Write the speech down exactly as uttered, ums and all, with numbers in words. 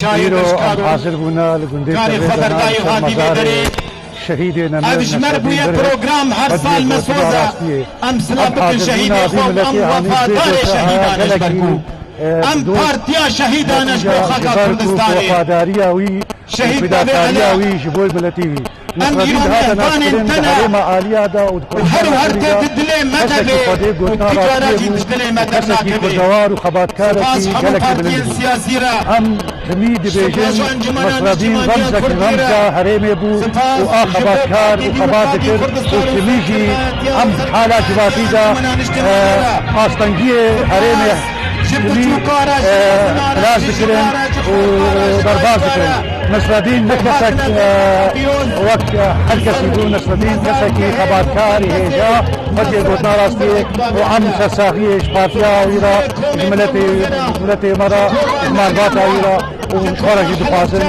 Îro em hazir bûne li gundê Tevê de nav ser mezarê şehîdê nemir Nesredîn Birhik, Xwediyê gotina rastiyê. Em hazir bûne vî miletê anî bê gote a gelekî, e, dost, netîca ji ber ku wefadariya wî û fidakariya wî ji bo miletî wî. Em îro mêhmanên te ne û her werte di dilê me de bê û tu cara jî di dilê me dernakeve. Spas hemû partiyên siyasî re. Em bi mî dibêjin, Nesredîn remzek remza herêmê bû û a xebatkar û xebat dikir û bi mî jî em hala civatî de, e, astengiyê herêmê Ji mî, e, xilas dikirin û derbas dikirin. Nesredîn ne kesek, e, wek her kesî bû. Nesredîn kesekî xebatkarî hêja, Xwediyê gotina rastiyê û em sersaxiyê ji partiya wî re, ji miletê, miletê me re, ji malbata wî re û ji xwe re jî dixwazin.